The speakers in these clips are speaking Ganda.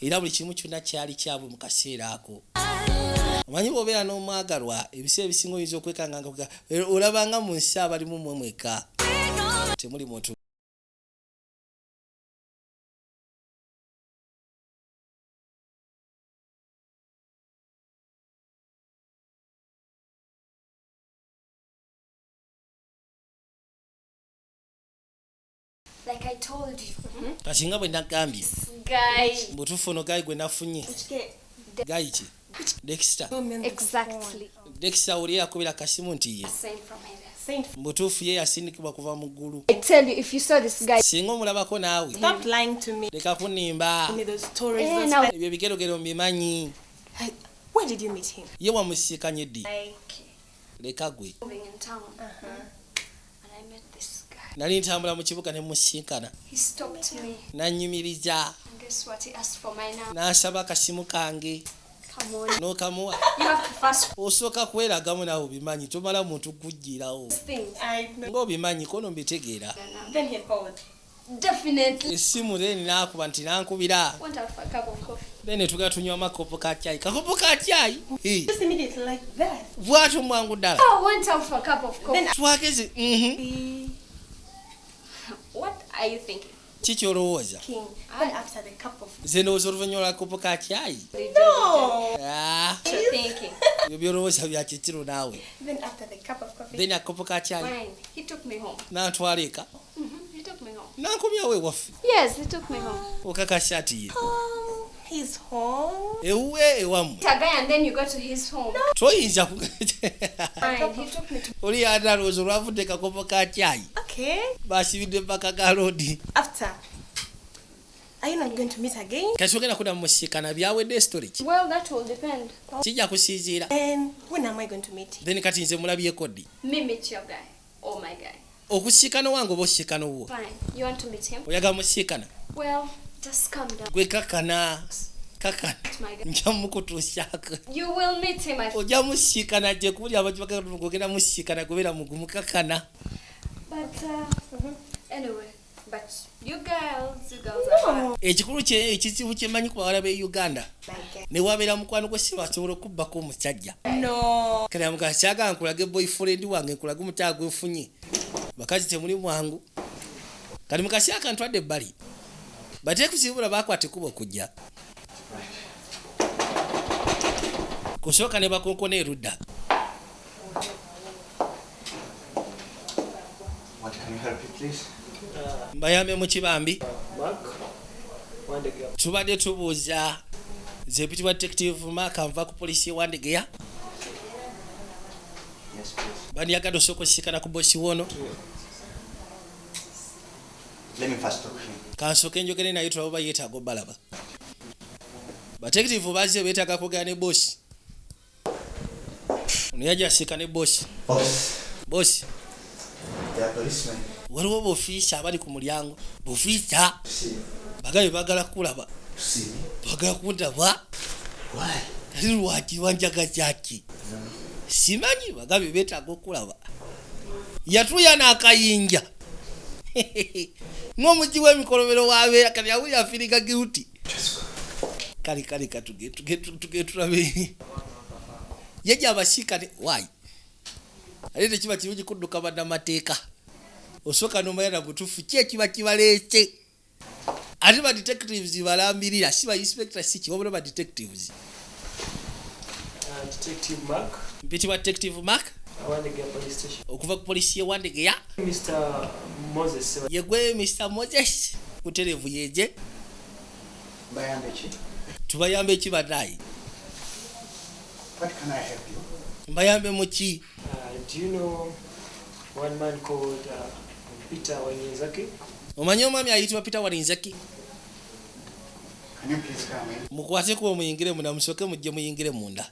Era buli kimu kyonna kyali kyabwe mu kaseera ako. Omanyi bw'obeera n'omwagalwa, ebiseera ebisinga oyinza okwekanga nga olabanga mu nsi abalimu mmwe mweka, temuli muntu Like I told you. Kati nga bwe nagambye, Guy. butuufu ono guy gwe nafunye, guy ki? Dexter. Exactly. Dexter oli yakubira kasimu nti ye Sent from heaven. mutuufu ye yasindikibwa kuva mu ggulu. I tell you, if you saw this guy, Singa omulabako naawe. Stop lying to me. Leka kunimba. Me those stories. Eh, Those now- Ebyo ebigerogero mbimanyi. Where did you meet him? Ye wamusiikanye ddi? Like, Leka gwe. Moving in town. And I met this guy. Nali ntambula mu kibuga ne musinkana. He stopped me. Nanyumiriza. And guess what? He asked for my number. N'asaba akasimu kange. Come on. N'okamuwa? You have to first Osooka kweragamu naawe, obimanyi, tomala muntu kujjirawo. things. I know. Ng'obimanyi kono mbitegeera. Then he called. Definitely. Essimu then n'akuba nti nankubira. Went out for a cup of coffee. Then ne tugala tunywa amakopo ka caayi, kakopo ka caayi. Eh, Just immediately like that. bwatyo mwangu ddala. I went out for a cup of coffee. Twageze. What are you thinking? Ki kyolowooza? King. Then after the cup of Nze ndowooza oluvannyuma lwa kakopo ka caayi. No. Ah, What you're thinking? Ebyo byolowooza bya kikiro naawe. Then after the cup of coffee. Then akakopo ka caayi. Fine. He took me home. N'antwala eka. He took me home. Nankomyawo ewaffe. Yes, he took me home. Okakasa ati ye? His home. Ewuwe, ewammwe? A guy and then you go to his home. Toyinza. Fine. He took me to Oli ate alowooza olwavudde kakopo ka caayi Okay. basibidde paka ga loodi. After. Are you not going to meet again? Kati ogenda kudda mumusiikana, byawedde storage? Well, that will depend. Kijja kusinziira. Then when am I going to meet him? Then kati nze mulabyeko ddi? Me meet your guy. Oh, my guy. Okusiikana wange oba osiikana owwo? Fine. You want to meet him? Oyagala musiikana? Well, just calm down. Gwe kakana, kakana. My guy. Nja mukutuusyako. You will meet him. I Ojja musiikana gye kubuli abagenda musiikana, kubeera mugumu, kakana. But anyway, but you girls are bad. No. Ekikulu ekizibu kyemanyi ku bawala b'e Uganda, My guy. ne wabeera mukwano gwe, si basobola okubbako omusajja. No. Kale amugaa, kyagala nkulage boyfriend wange, nkulage omukyala gwenfunye. Bakazi temuli mwangu. Kati mukasi akantwadde ebbali, bateekuzibula bakwata ekkubo okujja kusooka ne bakonkona erudda. What can you help you, please? Mbayambe mu kibambi? Mark, Wandegeya. Tubadde tubuuza, nze mpitibwa Detective Mark, nva ku polisi y'ewandegeya. Yes, please. Bandyagadde osooka osisikana ku bosi wono. Let me first talk to him. Kansooke njogere naye tulaba oba yeetaaga obbalaba. Batekitivu bazze beetaaga kwogera ne bosi ono. Yajja asiika ne bosi. Boss, Bosi. they are policemen. Waliwo bofiisa abali ku mulyango, bofiisa. To see you. Bagabe baagala kulaba. To see me? Baagala kundaba. Why? Kati lwaki wanjaga kyaki? Simanyi, bagabe beetaaga okulaba. Yatuuya n'akayinja ng'omugi w'emikolobero wabeera. Kati awulira afeelinga guilty. Just go. Kale kale, katuge tuge tuge tulabe yajja abasiikane waayi. Ate tekiba kirungi kudduka bannamateeka, osooka nomanya na butuufu ki ekiba kibaleese. Ate ba detectives balambirira, si ba inspector, si ki, wabula ba detectives. Detective Mark, Mpitibwa Detective Mark. Wandegeya Police Station. Okuva ku polisi y'ewandegeya. Mr. Moses Seba. Yegwe Mr Moses muterevu yeje? Bayambe ki? Tubayambe eki banayi? What can I help you? Mbayambe muki? Do you know one man called Peter Wanyenzaki? Omanyi omwami ayitibwa Peter Walinzeki? Can you please come in? Mukwateko muyingire munda, musooke mujje muyingire munda.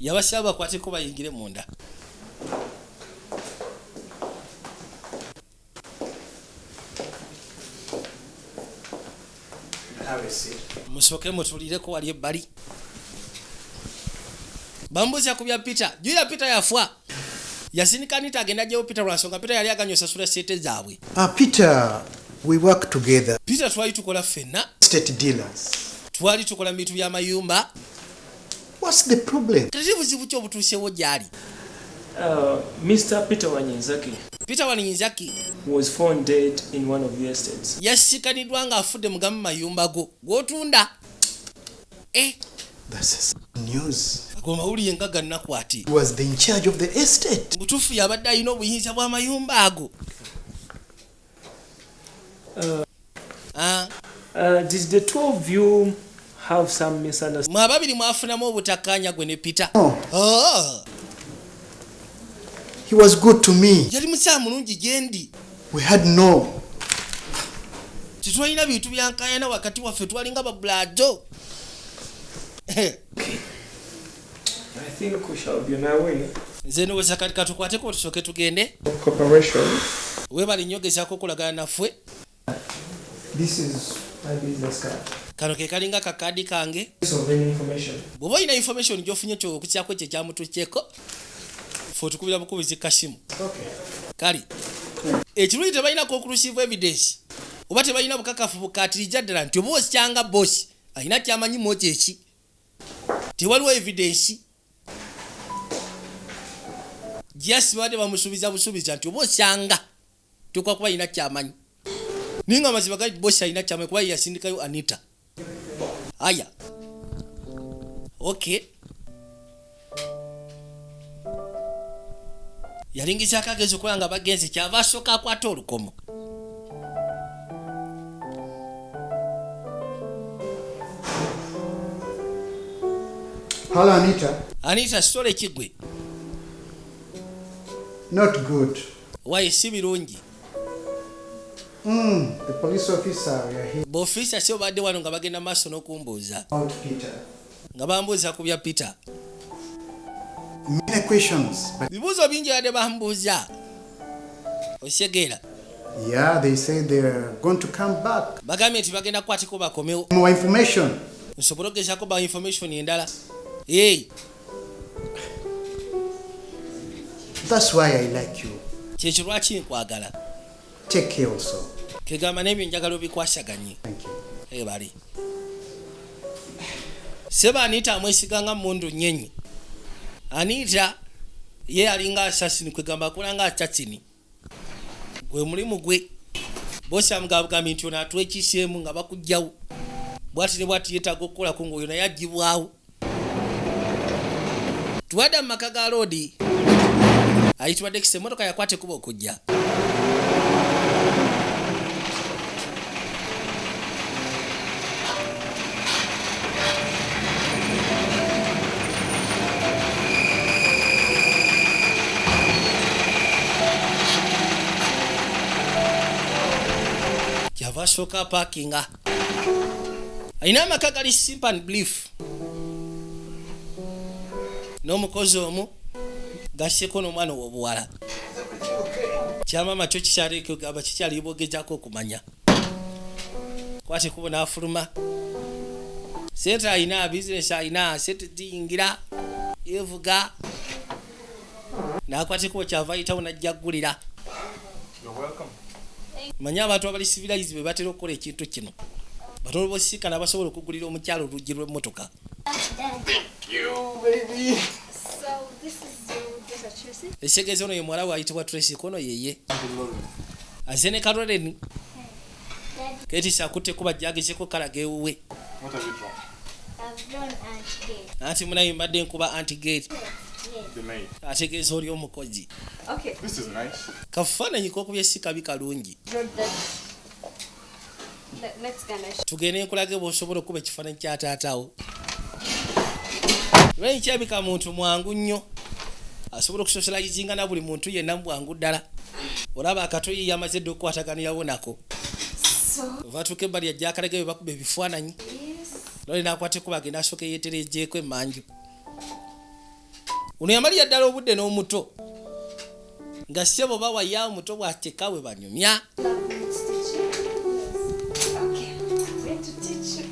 Yabasaba bakwateko bayingire munda. Have a seat. Musooke mutulireko wali ebbali. Bambuuza ku bya Peter. Jula Peter yafa, yasindika nita agenda gyewo Peter lwansonga Peter yali aganya osasula sente zaabwe. Peter, we work together. Peter twali tukola ffenna. estate dealers. Twali tukola mu bintu by'amayumba. What's the problem? Kati buzibu ki obutuusewo gy'ali? Mr. Peter Wanyinzaki Peter Wanyinzaki was found dead in one of your estates. Yasikaniddwa ng'afudde mu gamu mayumba go g'otunda. Eh, That's news. Ago mawulire nga gannakwati. He was the in charge of the estate. Butuufu yabadde alina obuyinza bw'amayumba ago. Ah, Did the two of you have some misunderstanding? Mwe ababiri mwafunamu obutakkaanya, gwe ne Peter? No. Oh, He was good to me. Yali mukyala mulungi gye ndi. We had no. Tetwalina bintu byankayana wakati waffe, twalinga babulajo. I think we shall be on our way. Nze ndowooza kati katukwateko tusooke tugende. Cooperation. Weebale nnyo gezaako okulagana naffe. This is my business card. Kano ke kalinga kakaadi kange. Of any information. Bw'oba olina information gy'ofunye kyo okukyako ekyo ekyamutukyeko, fe otukubira bukubizi kasimu. Kale ekirungi tebalina conclusive evidence oba tebalina bukakafu bukatirijja ddala nti oba okyanga bosi alina kyamanyi mwokyo eki. Tewaliwo evidence, just babadde bamusuubiza busuubiza nti oba okyanga tekwa kuba alina kyamanyi, naye nga amazima gali bosi alina kyamanyi kuba ye yasindikayo Anita. Aya, okay, yalingizaako agezi okulaba nga bagenze, kyava asooka akwata olukomo. Hello, Anita. Anita, sitole ekigwe. Not good. Waye si birungi. The police officer we are here Boofiisa si obadde wano nga bagenda maaso n'okumbuuza about Peter. nga bambuuza ku bya Peter. Many questions, but Bibuuzo bingi badde bambuuza, osyegeera? Yeah, they say they're going to come back. Bagambye nti bagenda kukwatiko bakomewo. More information. Nsobole okugezaako ba information endala. Hey, That's why I like you. Kyekyo lwaki nkwagala. Take care also. Kegamba n'ebyo njagala obikwasaganye. Thank you. Ebali seba Anita amwesiga nga mundu nyenyi. Anita ye alinga assassin, kwegamba akola nga assassin, gwe mulimu gwe. Bosi amugambye nti ono atwekiseemu nga bakugjawo bwati ne bwati, yeetaaga okukolako ngaoyo naye agibwawo. Tuwadde mu maka ga loodi ayitibwa Dekisa, emmotoka yakwata ekuba okujja. Kyava asooka apaakinga. Alina amaka gali simple and brief n'omukozi omu gasseko n'omwana ow'obuwala. Kyamama kyo kikyali kikyali bogejako okumanya kwati kubo n'afuluma. Sente alina, bizinesi alina, sente ziyingira, yevuga n'akwata ekubo. Kyava ayitawo n'ajja ggulira. Manye abantu abali civilized be batera okukola ekintu kino, batono bosiikana abasobola okugulira omukyalo oluggi lw'emmotoka. So this is your daughter Tracy. Ekitegeeza ono ye muwala we ayitibwa Tracy, kono yeye aze ne Kaloleni. Ketisi akutte kuba jagezeko kalaga ewuwe. What have you drawn? I've drawn Aunt Gate. Anti munaye mbadde nkuba Aunt Gate. The maid. Ategeeza oli omukozi. Okay. This is nice. Kafaananyi kokubye si kabi, kalungi. Let's gonna Tugende nkulage bw'osobola okuba ekifaananyi kya taatawo. Lwanyi kirabika muntu mwangu nnyo, asobola okusocializinga na buli muntu yenna mu bwangu ddala. Olaba akato ye yamaze dda okukwataganirawo nako. So vatuuka ebbali ajja akalage bwe bakuba ebifaananyi. yes. Lwali nakwata ekkubo agenda asooka yeetereegyeko emmanju. Ono yamalira ddala obudde n'omuto nga ssebo bawaya omuto bw'ateka bwe banyumya. Love me to teach you. Yes. Okay. I'm going to teach you.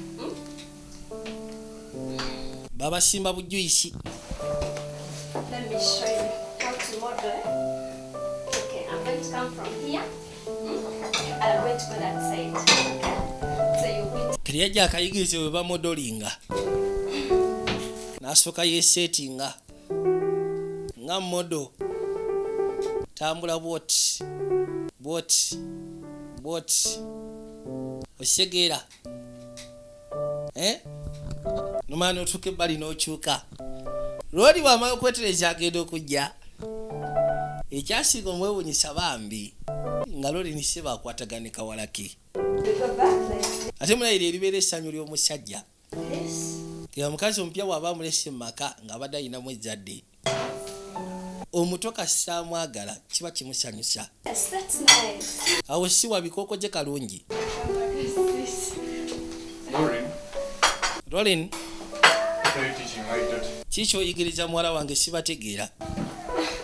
Babasimba bujuyisi. Let me show you how to model. Okay, I'm going to come from here. And I'm going to go that side. Okay. So you wait. Kati yajja akayigirize bwe bamodelinga, n'asooka yeesetinga nga model, tambula bwoti bwoti bwoti, okitegeera, eh? Nomala n'otuuka ebbali n'okyuka. Lwoli bw'amala okwetereza agenda okujja, ekyasinga omwewunyisa bambi nga loli nise bakwatagane kawala ke. We go back like Ate mulayira eribeera essanyu ly'omusajja this. Keba mukazi omupya bw'aba amulese mu maka ng'abadde ayinamu ezzadde omuto, kasita amwagala kiba kimusanyusa. Yes, that's nice. Awo si wabikooko gye kalungi. What is this? Lauren, Rolin. what are you teaching my daughter? Ki kyoyigiriza muwala wange? Sibategeera.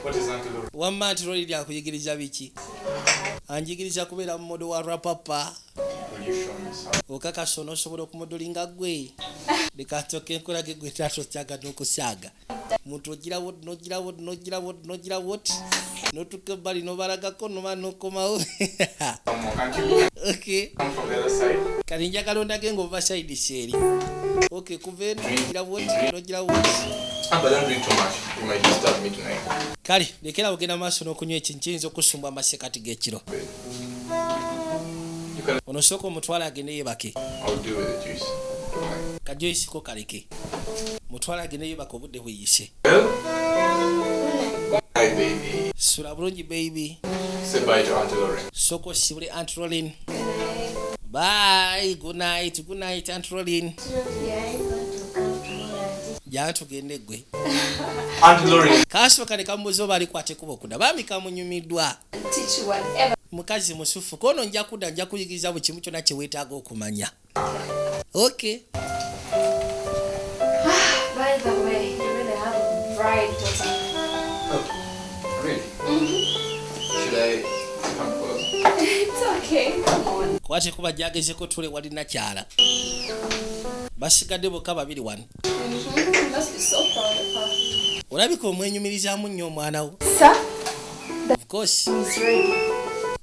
What is Auntie Lauren? Wamma nti loli lyakuyigiriza biki? Anjigiriza kubeera mu model wa rapapa. Will you show me some? Okakasa onoosobola okumodelinga gwe? Leka nsooke enkolage gwe taata osaaga n'okusaaga muntu ogirawo nogirawo nogirawo nogirawo oti notuuka ebbali nobalagako noba nokomawo. Some more. Can't you Okay. come from the other side? Kati njagala ondage ng'ova side seeri. Okay, kuva eno ogirawo oti nogirawo oti. Ah, but don't drink too much. You might disturb me tonight. Kale lekera ogenda maaso n'okunywa ekintu kiyinza okusumbwa amasekati g'ekiro. You can. Ono sooka omutwale agende yeebake. I'll deal with the juice. Don't mind. Kajoyisiko kaleke, mutwale agende yeebake, obudde buyise. Well, hi, baby. Sula bulungi, baby. Say bye to Auntie Lauren. Sooka osibule Aunt Rolin. Bye, good night, good night, Aunt Rolin. Yeah, I'm going to come tomorrow and Jana tugende gwe. Auntie Lauren. Kasooka ne kamubuuza oba alikwata ekkubo okudda. Baami kamunyumiddwa. Teach you whatever. Mukazi musufu kono, nja kudda, nja kuyigiriza buli kimu kyonna kye weetaaga okumanya. Okay. By the way, you really have a bright daughter. Oh, really? Should I come close? It's okay. Come on. Kwate kuba gyagezeko tule wali nakyala basigadde bokka babiri wano. You must be so proud of her. Olabika omwenyumirizaamu nnyo omwana wo. Sir, Of course. is ready.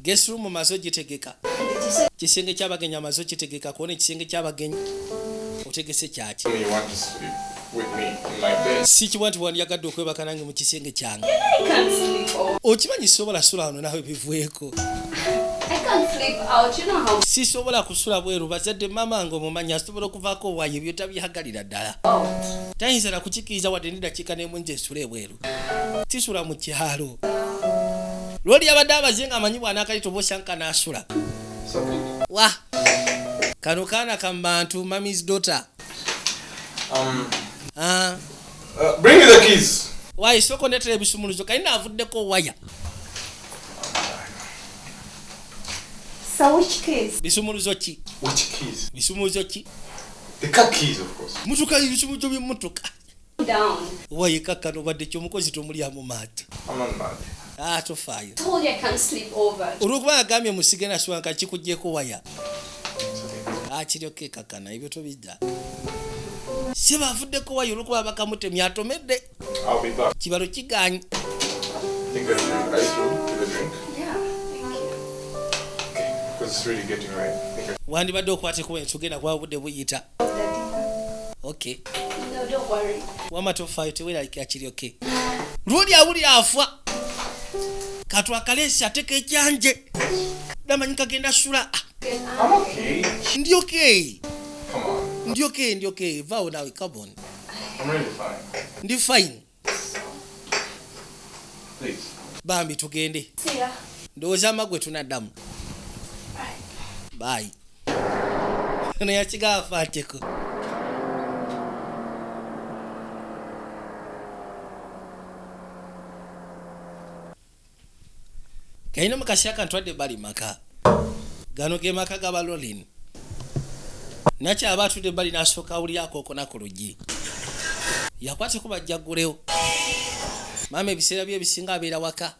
Guest room maze ogitegeka. Did you say Kisenge ky'abagenyi amaze okitegeka kuona ekisenge ky'abagenyi otegese kyaki? Tell me you want to sleep with me in my bed. Si kiwa nti wandyagadde okwebaka nange mu kisenge kyange. I can't sleep over? Okimanyi sobola sula wano naawe, bivueko. I can't sleep out. You know how Sisobola kusula bweru, bazadde mama nga omumanyi asobola okuvaako owaayo ebyo tabyagalira ddala. out. Tayinza na kukikiriza wadde nedakiika n'emu nze nsula ebweru, tisula mu kyalo. Lwoli yabadde abaze nga amanyi bw'anaakalita oba osyanka n'asula. It's okay. Wa kano kaana kamubantu, mommy's daughter. Ah, Bring me the keys. Waayi sooka ondeetera ebisumuluzo. Kalina avuddeko waya. So which keys? Bisumuluzo ki? Which keys? Bisumuluzo ki? The car keys, of course. Mutuka, ebisumuluzo by'emmotoka. Down. Waye kakkano obadde ki? Omukozi tomulyamu maato. I'm not mad. Ah, tofaayo. Told you I can't sleep over. Olwokuba agambye musige naswanka kikugyeko waya. It's okay. Akiryoka ekakkana ebyo tobidda si bavuddeko waya olwokuba bakamutemya atomedde. I'll be back. Kibalo kiganye. Think I should ice room to the drink. Yeah, thank you. Okay, because it's really getting right. I think I Wandibadde okwateko tugenda kuba budde buyita. Okay. No, don't worry. Wama tofaayo, teweeraliikira, kiryoke. Lwoli awulira afa katwakaleesi ateka ekyanje namanyi kagenda sula. Ah, I'm okay. Ndi okay. Come on. Ndi okay, ndi okay, vaawo nawe, come on. I'm really fine. Ndi fine. Please. Bambi tugende. See ya. Ndowooza amagwe tunaddamu. Bye. Ono yakiga afaateko. Kalina mu kaseera kantwadde bali maka gano ge maka g'abalolin nakyaba atudde ebbali n'asooka awulyako okona ku luggi yakwateko bajjaggulewo. Maama ebiseera bye ebisinga abeera waka,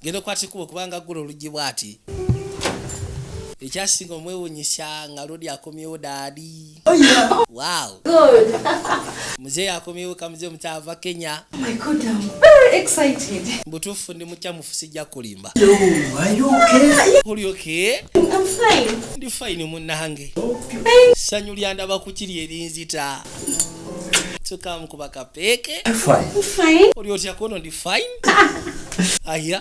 genda okwata ekkubo kubanga aggula oluggi bw'ati ekyasinga omwewunyisa nga lodi akomyewo, daddy, wow. Good. Muzeeyi akomyewo, kamuzeeyi mukyava Kenya. Oh my God, I'm very very excited. Butuufu ndi mukyamufu, sijja kulimba. Hello, are you okay? Oli okay? I'm fine. Ndi fine munnange. Ssanyu lyandaba ku kiri erinzita. Tukamukuba kapeeke. I'm fine. I'm fine. Oli otya kono? Ndi fine. Aya.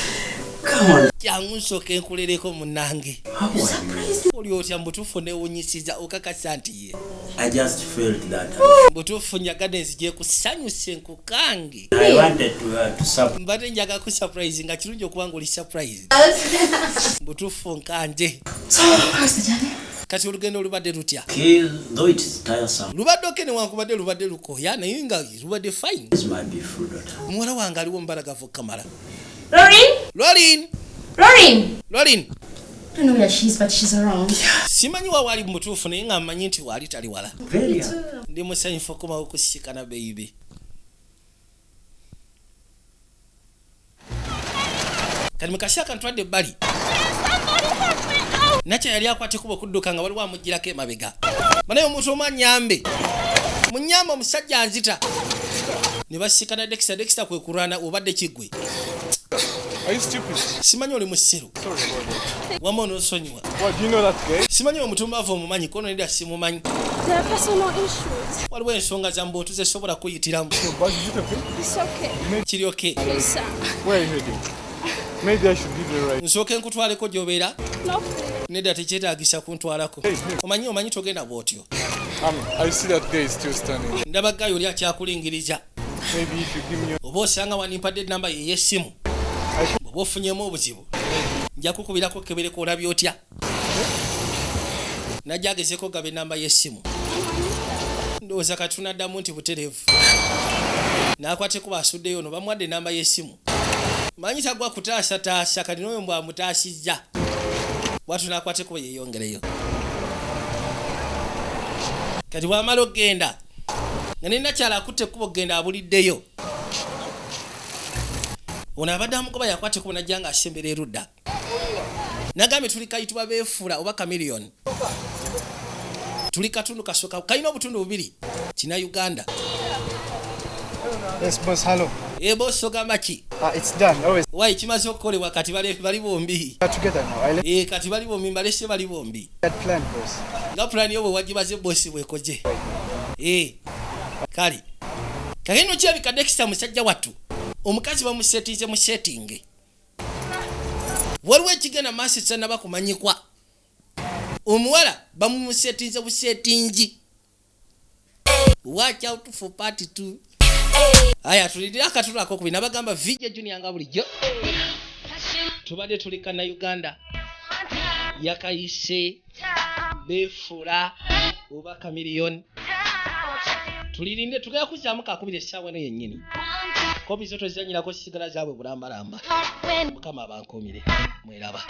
Come on. Jangu nsooke nkulereko munnange. How are you? Oli otya? Mbutuufu newunyisiza, okakasa nti ye? I just felt that Mbutuufu njagadde nzije kusanyuse nkukange. I wanted to surprise Mbadde njaga ku surprise nga kirungi okuba nga oli surprise. Mbutuufu nkanje. So, how's the journey? Kati olugendo lubadde lutya? Okay, though it is tiresome. Lubadde okay, newankubadde lubadde lukoya, naye nga lubadde fine. This might be full daughter. Muwala wange aliwo mubalagavu kamala. Lauren? Lolin. Lauren! Lolin. I don't know where she is, but she's around. Simanyi wa waali mutuufu, naye nga mmanyi nti waali tali wala. Very happy. Ndi musanyufu okumawo okusisikana, baby. Kati mukasi akantwadde ebbali, nakyo yali akwata ekuba okudduka nga waliwo amugirako emabega. Banaye omuntu omu anyambe, munyambe, omusajja anzita. Ne basikana Dexter. Dexter kwe kulwana, obadde kiggwe. Are you stupid? Simanyi oli musiru. Sorry about that. Wama onosonyiwa. What, do you know that guy? Simanyi omutumbavu omumanyi kono? Nedda, simumanyi. There are personal issues. Waliwo ensonga za mbootu zesobola kuyitiramu. Your bag, is it okay? It's okay. Kiri okay. Please, sir. Where are you heading? Maybe I should give you a ride. Nsooke nkutwaleko gy'obeera? No, please. Nedda, tekyetaagisa kuntwalako. Hey, hey. Omanyi, omanyi togenda bw'otyo. I see that guy is still standing. Ndaba guy oli akyakulingiriza. Maybe if you give me your... Oba osanga wanimpadde enamba ye ey'essimu, bw'oba ofunyemu obuzibu nja kukubirako kebereko. Olabye otya? Najja agezeko gaba enamba y'essimu. Ndowooza katunaddamu nti butereevu n'akwate kuba asuddeyo ono bamuwadde enamba y'essimu. Manyi tagwa kutaasataasa, kati n'oyo mbwamutaasizza bwatu n'akwate kuba yeeyongereyo. Kati bw'amala okgenda nga nenakyala akutte ekkubo okgenda abuliddeyo, ono abadde amugoba yakwata ekkubo najja nga asembera erudda. Nagambye tuli kayitibwa Beefuula oba Kamiliyoni, tuli katundu kasooka kalina obutundu bubiri kina Uganda. Yes, boss. Hello. E boss, ogamba ki? It's done. Always. Wayi, kimaze okukolebwa. Kati bali bombi. We're together now. I left e kati bali bombi, mbalese bali bombi. that plan, boss. Nga pulani yo bwe wagibaze boss bwekoje. E kale kagendo kirabika Dexter musajja wattu omukazi bamusetize mu setting. Waliwo ekigenda maaso ekitanaba kumanyikwa. Omuwala bamumusetinze busetingi. Watch out for part 2. Aya, tulindire akatulu akokubiri. Nabagamba VJ Junior nga bulijjo tubadde tuli kana Uganda, yakayise Beefula oba Kamiliyoni. Tulirinde, tugenda kuzzaamu kakubiri essaawa eno yennyini. Kopi zo tozizanyirako, sigala zaabwe bulambalamba. Mukama abankuumire, mweraba.